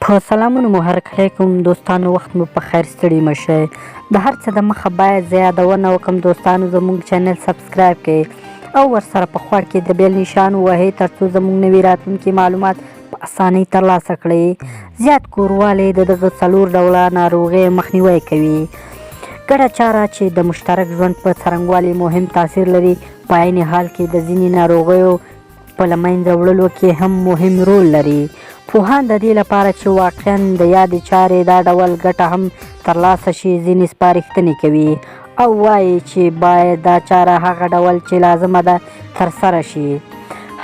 په سلامونو مو هرکلی کوم دوستانو، وخت مو په خیر، ستړي مه شئ. د هر څه د مخه باید زه یادونه وکړم دوستانو، زموږ چینل سبسکرایب کړئ او ورسره په خوا کې د بیل نشان ووهئ ترڅو زموږ نوي راتلونکي معلومات په اسانۍ ترلاسه کړئ. زیات کوروالی د دغه څلور ډوله ناروغیو مخنیوی کوي. ګډه چاره چې د مشترک ژوند په څرنګوالي مهم تاثیر لري، په عین حال کې د ځینې ناروغیو په له منځه وړلو کې هم مهم رول لري. پوهان د دې لپاره چې واقعاً د یادې چارې دا ډول ګټه هم ترلاسه شي، ځینې سپارښتنې کوي او وايي چې باید دا چاره هغه ډول چې لازمه ده ترسره شي.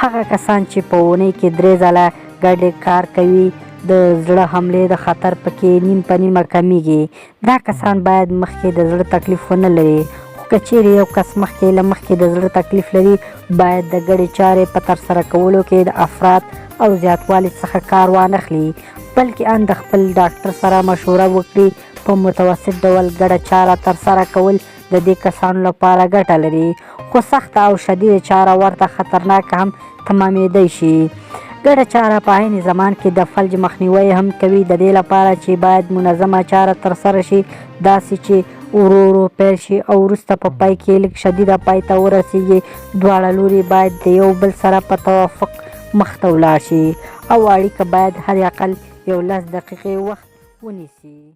هغه کسان چې په اونۍ کې درې ځله ګډ کار کوي، د زړه حملې د خطر پکې نیم په نیمه کمېږي. دا کسان باید مخکې د زړه تکلیف ونه لري، خو که چیرې یو کس مخکې له مخکې د زړه تکلیف لري، باید د ګډې چارې په ترسره کولو کې د افراط او زیاتوالي څخه کار وانخلي، بلکې ان د خپل ډاکټر سره مشوره وکړي. په متوسط ډول ګډه چاره ترسره کول د دې کسانو لپاره ګټه لري، خو سخته او شدیده چاره ورته خطرناکه هم تمامېدای شي. ګډه چاره په عین زمان کې د فلج مخنیوی هم کوي. د دې لپاره چې باید منظمه چاره ترسره شي، داسې چې ورو ورو پیل شي او وروسته په پای کې لږ شدیده پای ته ورسیږي، دواړه لوري باید د یو بل سره په توافق مخته ولاړ شي او اړیکه باید حد اقل یو 10 دقیقې وخت ونیسي.